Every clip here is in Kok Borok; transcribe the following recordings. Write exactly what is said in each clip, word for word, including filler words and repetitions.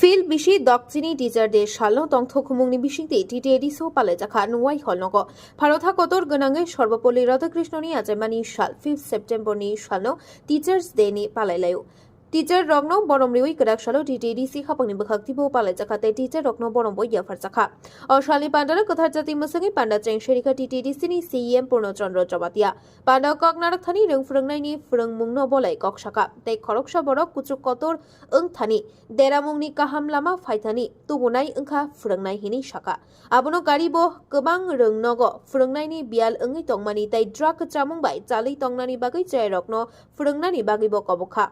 Phil bisi dokchini Teacher Day salno tongthok khumungni bisingtwi T T A D C o palaijakha Nwai Hall nogo. Bharot ha kotor gwnangwi Sarvapalli Radhakrishnoni achaimani sal fifth September ni salno Teachers Day ni palailaio. Teacher rokno borom riwi kwrak salo T T A D C hapangni bwkhak tibo palaijakha tei teacher rokno borom bo yapharjakha. O salni pandaro kwthar jati mwswngwi panda chengserikha T T A D C ni C E M Purno Chandra Jamatia. Panda kok narwkthani rwng phwrwngnaini phwrwngmungno bolai kok saka tei khoroksa borok kuchuk kotor wngthani deramungni kaham lama phaithani tubunai wngkha phwrwngnai hinwi saka. Abono karibo kwbang rwng nogo phwrwngnaini biyal wngwi tongmani tei drug chamung bai chalwi tongnani bagwi cherairokno phwrwngnani bagwibo kobokha.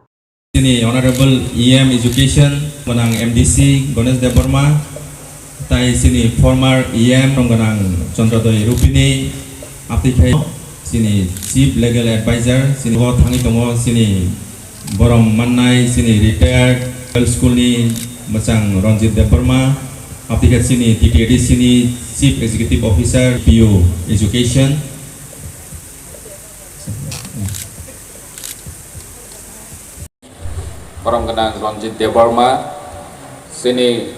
Chini Honorable E M Education gwnang M D C Ganesh Debbarma, tai chini former E M rong gwnang Chandrodoi Rupini, aptwi khai chini Chief Legal Advisor, chini bo thangwi tongo chini borom mannai, chini retired school ni mwchang Ranjit Debbarma, aptwi khe chini T T A D C ni Chief Executive Officer, P U Education. Borom gwnang Ranjit Debbarma, chini,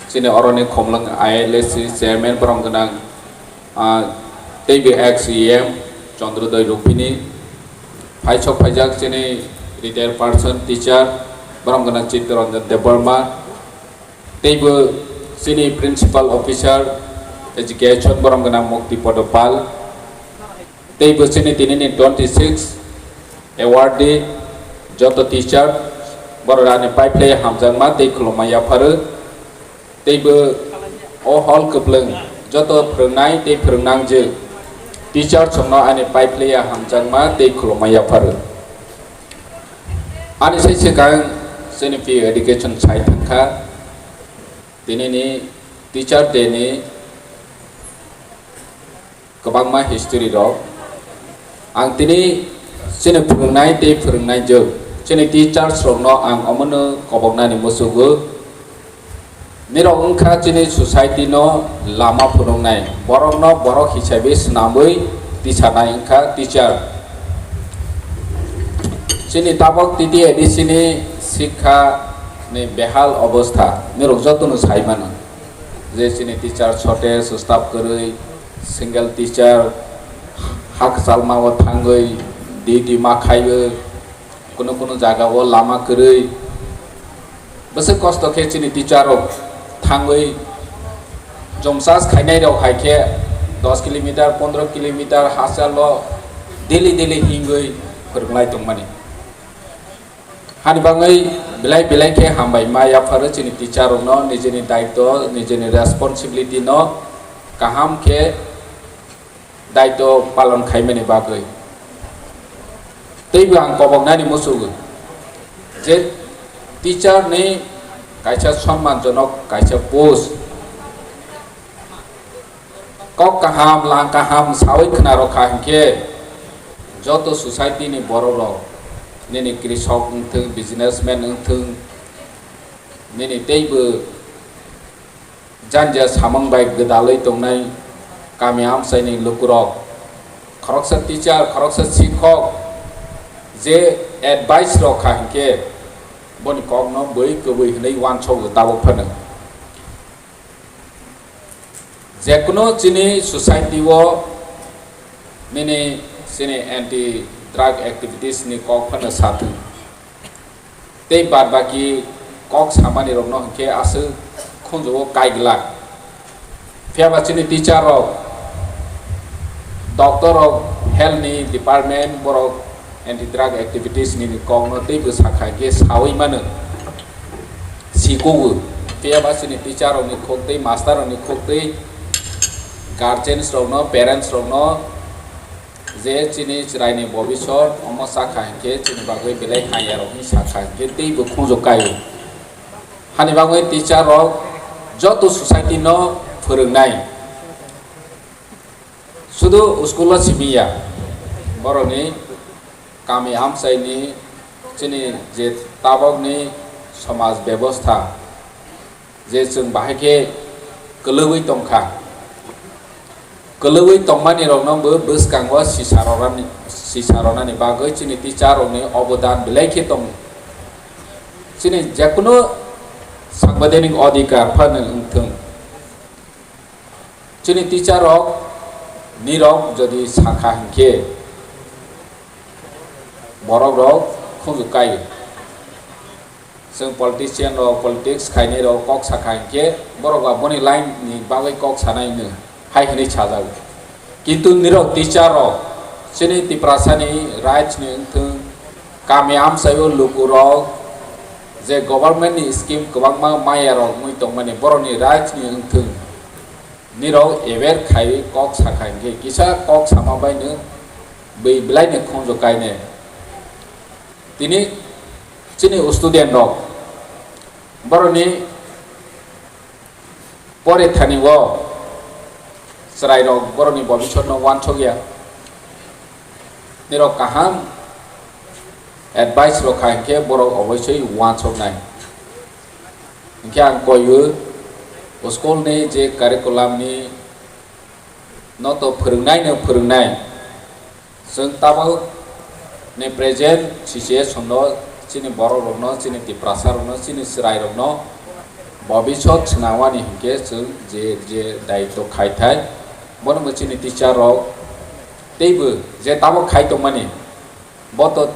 chini oroni khomlwng I L S C chairman borom gwnang, ah, teibo ex E M Chandrodoi Rupini, phaisok phaijak chini retired person teacher borom gwnang Chittaranjan Debbarma, teibo chini principal officer education borom gwnang Mukti Podo Pal, teibo chini tinini twenty six awardee joto teacher, borok ani paiphlai hamjakma tei khulumma yapharwi, teibo o hall kwplwng joto phwrwngnai tei phwrwngnangjwk teacher chwngno ani paiphlai hamjakma tei khulumma yapharwi. Ani sai swkang chini P U education sai thangkha, tinini teacher day ni kwbangma history rok. Ang tini chini phwrwngnai tei phwrwngnaijwk, chini teachers rokno ang omono koboknani muchugo. Nirok wngkha chini society no lama phunuknai, borokno borok hisabi swnamwi tisanai wngkha teacher. Chini tabok T T A D C ni sikha ni behal obostha nirok jotono sai mano. Je chini teacher shortage, staff kwrwi, single teacher, hak chalmao thangwi duty ma khaiwi, kunu kunu jagao lama kwrwi. Bwswk kosto khe chini teacher rok thangwi jom chas khainai rok hai khe dos kilometer, pondro kilometer hachalo daily daily hingwi phwrwnglai tongmani. Hani bagwi belai belai khe hambai ma yapharo chini teacher rokno nijini daitw, nijini responsibility no kaham khe daitw palon khaimani bagwi. Teibo ang koboknani muchugo je teacher ni kaisa sonmanjonok kaisa post. Kok kaham, lang kaham sawi khna rokha hinkhe joto society ni borok rok, nini krisok wngthwng, businessman wngthwng, nini teibo janja samung bai gwdalwi tongnai kami amchaini lukurok, khoroksa teacher, khoroksa sikhok je advice rokha hinkhe boni kokno bui kwbui hwnwi uansogo tabuk phano. Jekunu chini society o nini chini anti drug activities ni kok phano sathung. Tei bad baki kok samani rokno hinkhe aswk khunju o kai glak. Phiya ba chini teacher rok, doctor rok, health ni department borok anti drug activities ni kok no teibo sakha hinkhe sawi mano. Sikogo. Phiya ba chini teacher rok ni khok tei master rok ni khok tei guardians rok no, parents rok no je chini chwrai ni bobisot omo sakha hinkhe chini bagwi belai hamya rok hinwi sakha hinkhe teibo khunju kaio. Hani bagwi teacher rok joto society no phwrwngnai. Sudu school o simi ya, borokni kami amchaini chini je tabokni somaj bebostha je chwng bahai khe kwlwgwi tongkha, kwlwgwi tongmani rokno bo bwskango sisa rwnani, sisa rwnani bagwi chini teacher rokni obodan belai khe tongo. Chini jekunu Sangbaidanik odhikar phano wngthung. Chini teacher rok, nirok jodi sakha hinkhe, borok rok khunju kai. Chwng politician rok, politics khainai rok kok sakha hinkhe, borok ba boni line ni bagwi kok sanai hwnwi hai hwnwi sajago. Kintu nirok teacher rok, chini Tiprasani rights ni wngthung, kami amchaio lukurok je government ni scheme kwbangma maya rok wngwi tongmani, borokni rights ni wngthung, nirok aware khaiwi kok sakha hinkhe kisa kok sama baino bwi belai ni khunju kainai. Tini chini student rok borokni pore thani o chwrairok borokni bobisotno uansukya. Nirok kaham advice rok kha hinkhe borok oboisoi uansuknai. Hinkhe ang koiwi school ni je curriculum ni no to phwrwngnaino phwrwngnai. Chwng tabuk ni present situation no chini borok rokno, chini Tiprasa rokno, chini chwrai rokno bobisot swnamani hinkhe chwng je, je daitw khaithai, bono bo chini teacher rok teibo je tabuk khai tongmani, bo to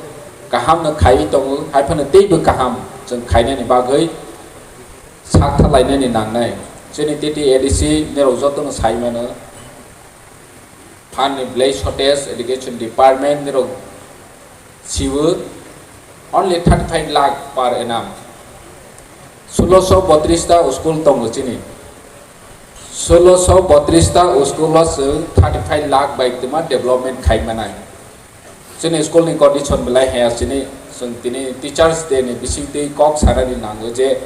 kaham no khaiwi tongo, haiphano teibo kaham chwng khainani bagwi sak thalainani nangnai. Chini T T A D C nirok jotono sai mano, phan ni belai shortage, education department nirok siwo only thirty five lakh per annum. Sulosho botris ta school tongo chini. Sulosho botris ta school o chwng thirty five lakh bai twma development khai manai. Chini school ni condition belai haya chini, chwng tini Teachers Day ni bising twi kok sanani nango je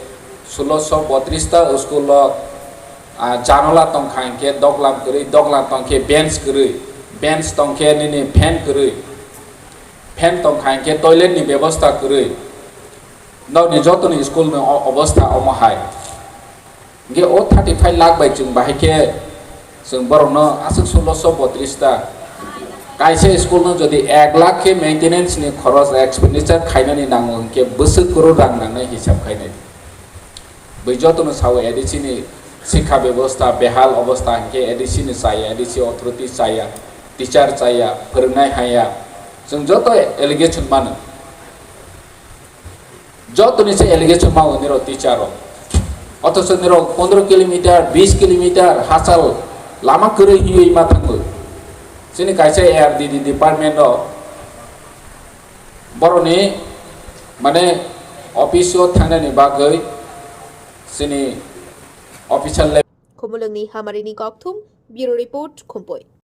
sulosho botris ta school o, ah, janola tongkha hinkhe doglam kwrwi, doglam tongkhe bench kwrwi, bench tongkhe nini fan kwrwi, fan tongkha hinkhe toilet ni bebosta kwrwi. Nokni jotoni school ni o-, obostha omo hai. Hinkhe o thirty five lakh bai chwng bahai khe chwng borokno aswk sulosho botris ta. Kaisa school no jodi ek lakh khe maintenance ni khoros expenditure khainani nango hinkhe bwswk kwrwi rang nangnai hisab khainai. Bwi jotono sao A D C ni sikha bebosta behal obostha hinkhe A D C ni chaya, A D C authority chaya, teacher chaya, phwrwngnai haya. Chwng joto allegation mano. Jotoni se allegation mao nirok teacher rok. Othocho nirok pondro kilometer, bis kilometer hachal lama kwrwi hiwi ma thangwi. Chini kaisa A R D D department o boroni mane office o thangnani bagwi chini official level. Khumulwngni Hamarini Kokthum, Bureau Report, Khumpui.